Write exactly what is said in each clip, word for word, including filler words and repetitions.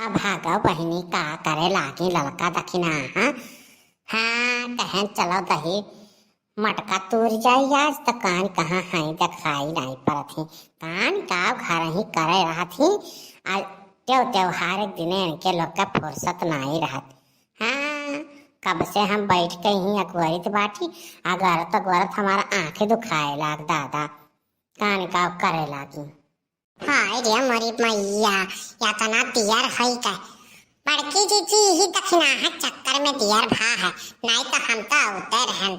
अब भागो बहिनी, का करे लागी ललका दखिनहा। हाँ, कहेन चलो दही मटका तूर जाई आज, त कान कहाँ है देखाई नाई पड़त ही। कान का घर ही करे रहत ही, आ त्यों त्योहार के दिने इनके लोग का फुर्सत नाई रहत। हाँ, कब से हम बैठ के ही अगोरित बाटी, अगोरत अगोरत हमारा आँखें दुखाए लाग दादा, कान का करे लागी। हाय रे मोरी मैया, एतना दियर हई का? बड़की जीजी, यही दखिनहा चक्कर में दियर भा है, नाई तो हम तो अउते रहन।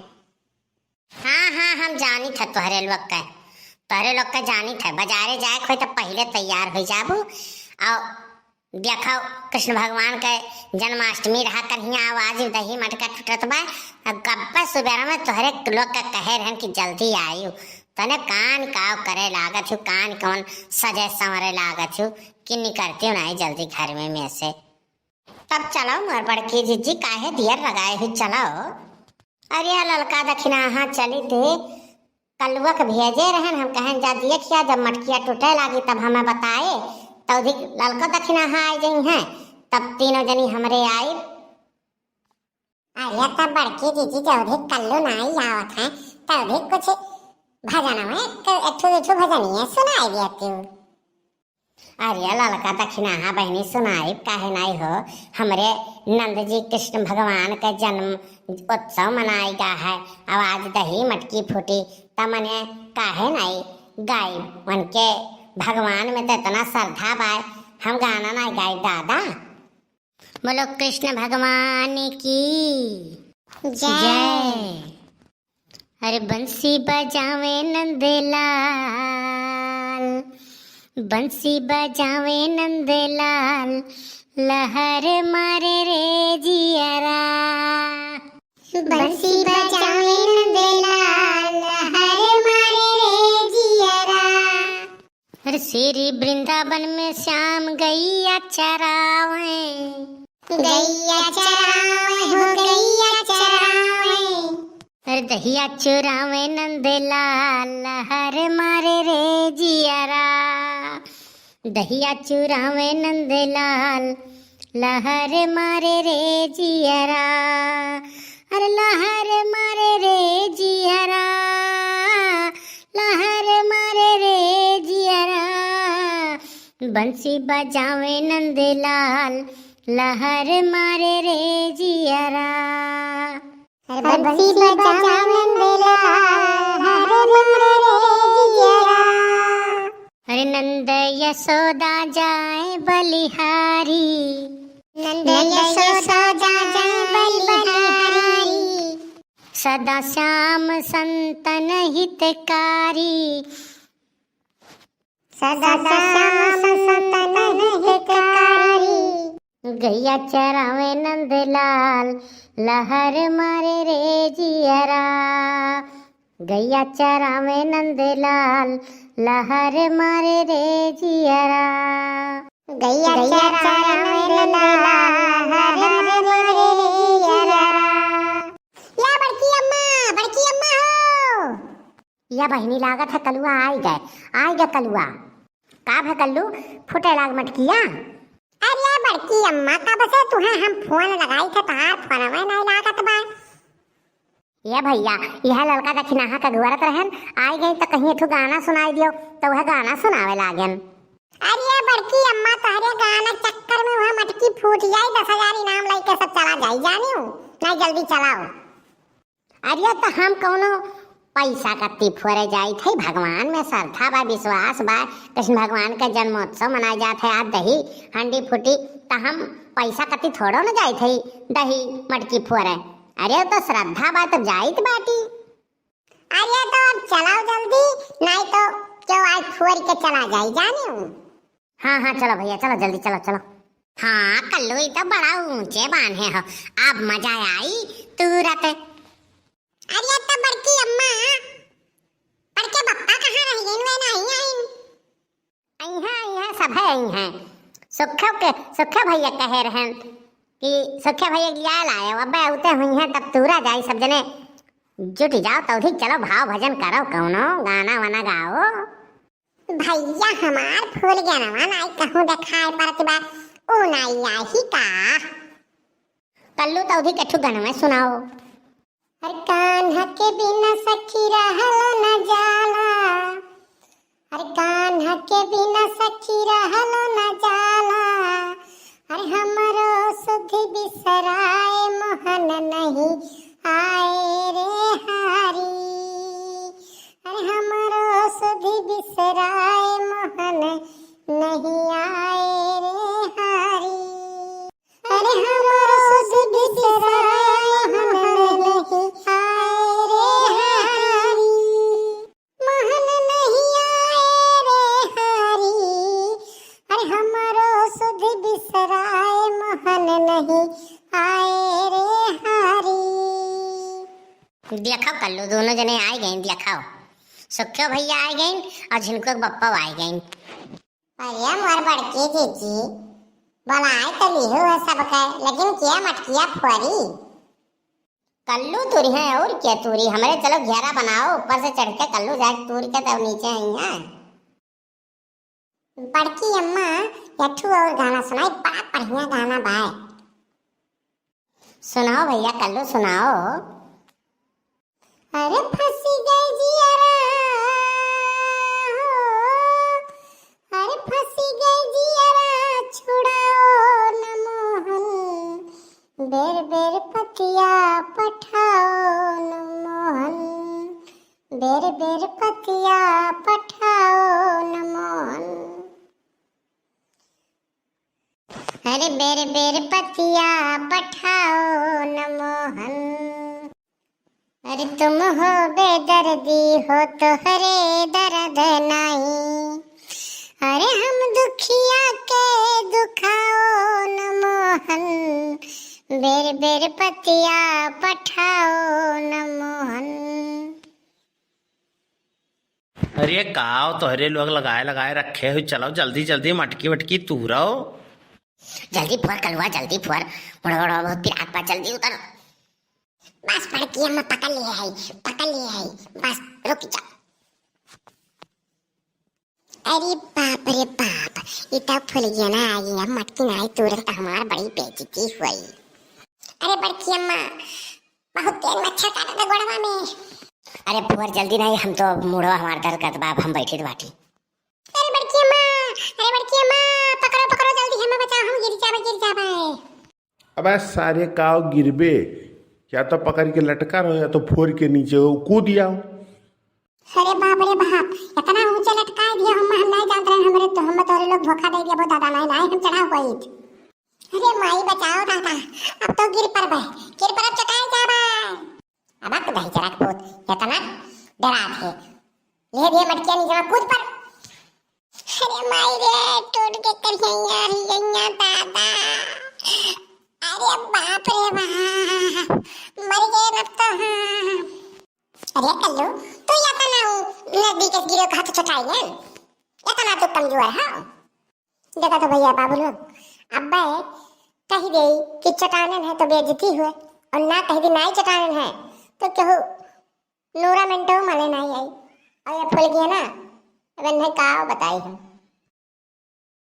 हाँ, हाँ, हम जानित है तोहरे लोग के, तोहरे लोग के जानित है। बाजारे जाए के होई तो पहिले तैयार हो जाबू। और देखो, कृष्ण भगवान के जन्माष्टमी रहा कन्हिया, आवाज दही मटका टूटत बा। अब कब्बे सुबेरा में तोहरे लोग के कहे रहन कि जल्दी आयु, तने कान काव करे लागत हूँ, कान कौन सजे संवरे लागत हूँ कि निकरती हूँ नाई जल्दी घर में, में से। तब चलो मोर बड़की जीजी, काहे दियर लगाए हूँ, चलो। अरे ललका दखिनहा, हाँ चली थे, कलुआ के भेजे रहन, हम कहेन जा दिए खिया, जब मटकिया टूटे लागी तब हमें बताए, तौधी ललका दखिनहा आ जइहैं, तब तीनों जनी हमरे आई। अरे तब बड़की जीजी, जौधी कल्लू नाई आवत है, तौधी कुछ भजन में एक, एक ठो, दू ठो भजनिया सुनाई दिया तू। अरे ललका दखिनहा बहिनी, सुनाई काहे नाई हो? हमरे नंद जी कृष्ण भगवान के जन्म उत्सव मनाई गा है। अब आज दही मटकी फूटी, त मने काहे नाई गाई? उनके भगवान में तो इतना श्रद्धा बाय, हम गाना नाई गाई दादा? बोलो कृष्ण भगवान की जय। जय। अरे बंसी बजावे नंदलाल, बंसी बजावे नंदलाल, लहर मारे रे जियरा। बंसी बजावे नंदलाल, लहर मारे रे जियरा। अरे श्री वृंदावन में श्याम गैया चरावे। गैया चरावे हो, गैया चरावे। अरे दहिया चुरावे नंदलाल, लहर मारे रे जियरा। दहिया चुरावे नंदलाल, लहर मारे रे जियरा। अरे लहर मारे रे जियरा, लहर मारे रे जियरा। बंसी बजावे नंदलाल, लहर मारे रे जियरा। अरे बंसी बजावे नंदलाल, लहर मारे रे जियरा। अरे नंद यशोदा जाए बलिहारी। नंद यशोदा जाए बलिहारी। सदा श्याम संतन हितकारी। सदा श्याम संतन हितकारी। गैया चरावे नंदलाल, लहर मारे रे जियरा। गैया चरावे नंदलाल, लहर मारे रे जियरा। गैया चरावे नंदलाल, लहर मारे रे जियरा। या बड़की अम्मा, बड़की अम्मा हो। या बहिनी, लागत है कलुआ आई गए, आई गए कलुआ। का भे कल्लू, फूटे लाग मटकिया? अरे बड़की अम्मा, कब से तुहे हम फोन लगाई थे, तोहार फोनवे नहीं लागत बा। ये भैया, यह ललका दखिनहा का गुआरत रहन, आई गई तो कहीं एक ठो गाना सुनाई दियो, तो वह गाना सुनावे लागन। अरे बड़की अम्मा, तोहरे गाना चक्कर में वह मटकी फूट जाई, दस हजार इनाम लेके सब चला जाई, जानियो, नहीं जल्दी चलाओ। अरे तो हम कौनो पैसा कत्ती फोरे जाइत है, भगवान में श्रद्धा बा, विश्वास बा, कृष्ण भगवान के जन्मोत्सव मनाए जात है, आज दही हंडी फूटी, तो हम पैसा कत्ती थोड़ो न जाइत है दही मटकी फोरे। अरे तो श्रद्धा बा तो जाइत बाटी। अरे तो अब चलाओ जल्दी, नहीं तो क्यों आज फोर के चला जाई जानियो। हाँ, हाँ, चलो भैया, चलो जल्दी, चलो, चलो। हाँ, कल्लू, ई तो बड़ा ऊंचे बान्हे हो, अब मजा आई तुरत। अरे तो बड़की अम्मा, बड़के बप्पा कहाँ रह गइन, वे नहीं आइन? अइहाँ, अइहाँ, सभे अइहाँ। सुखे के, सुखे भैया कहे रहन कि सुखे भैया के लिया लाए, अबे उते हुई हैं, तब तूरा जाई, सब जने जुट जाओ, तौधी चलो, भाव भजन करो, कौनो गाना वाना गाओ। भैया हमार फूल गनवा नाई कहूँ देखाए परत बा, ऊ नाई आही का? कल्लू, तौ भी कठू गनवा सुनाओ। अरे कान्हा के बिना सखी रहलो न जाला, अरे कान्हा के बिना सखी रहलो न जाला, अरे हमरो सुधि बिसराए मोहन नहीं आए रे हारी, अरे हमरो सुधि बिसराए मोहन नहीं आए रे हारी। अरे हमरो सुधि बिसराए मोहन नहीं आए रे हारी। मोहन नहीं आए रे हारी। अरे हमरो सुधि बिसराए मोहन नहीं आए रे हारी। देखो कल्लू, दोनों जने आए गए, देखो। सुख्यो भैया आए गए और झिनकू के बप्पा आए गए। अरे मोर बड़की जीजी, बोलाए तो लिहू है सबके, लेकिन क्या मटकिया फोरी? कल्लू तूरी है और क्या तूरी? हमरे चलो घेरा बनाओ, ऊपर से चढ़ के कल्लू जाए तूर के तब नीचे आई है। बड़की अम्मा, यठू और गाना सुनाई, बड़ा बढ़िया गाना बाय। सुनाओ भैया, कल्लू सुनाओ। अरे फंसी गई जियरा हो, अरे फंसी गई जियरा, छुड़ाओ न मोहन, बेर बेर पतिया पठाओ न मोहन, बेर बेर पतिया पठाओ न मोहन। अरे बेर बेर पतिया पठाओ न मोहन। अरे तुम हो बेदर्दी हो तोहरे दर्द नाई। अरे हम दुखिया के दुखाओ न मोहन। बेर बेर पतिया पठाओ न मोहन। अरे काव तोहरे लोग लगाए लगाए रखे हो, चलो जल्दी जल्दी मटकी वटकी तूरो। जल्दी फोर कलुआ, जल्दी फोर, मुड़वा उड़वा बहुत पिरात बा, जल्दी उतर। बस बड़की अम्मा पकड़ लिए है, पकड़ लिए है, बस रुक जा। अरे बाप रे बाप, ई तो फुलगिया ना आई, हम मटकी ना आई तुरंत हमार बड़ी बेइज्जती हुई। अरे बड़की अम्मा, बहुत तेज मच्छर काटत है गोड़वा में। अरे फुहर जल्दी नहीं, हम तो मुड़वा हमार दर्द करत बा, अब हम बैठे बाटी। अरे बड़की अम्मा, अरे बड़की अम्मा, पकड़ो पकड़ो जल्दी, हमें बचाओ, हम गिर जाबे, गिर जाबे। अबे सारे काव गिरबे, या तो पकड़ के लटका रहो या तो फोर के नीचे हो कूद आओ। अरे बाप रे बाप, इतना ऊंचे लटकाए दिया, हम हम नहीं जानत रहे, हमरे तो हम तोरे लोग धोखा दे दिया, बहुत दादा नहीं नहीं हम चढ़ा हुई। अरे माई बचाओ दादा, अब तो गिर पड़बे, गिर पड़ब चटाई जाबे। अब तो दही चरक पूत इतना डरात है, ले दिए मटकिया नीचे में कूद पड़। अरे माई रे, टूट के करिया रे, यैया दादा। अरे बाप रे बाप, मर गए अब तो हम। अरे कल्लू, तू या तो ना नजदीक से गिरो, हाथ चटाई है, या तो ना तू कमजोर है। देखा तो भैया बाबू लोग, अब्बे कही दे कि चटानन है तो बेइज्जती हुए, और ना कही दे नाई चटानन है तो केहू नूरा मिनटो मले नाई आई। और ये फुलगिया ना, अब इन्हें का बताई हम।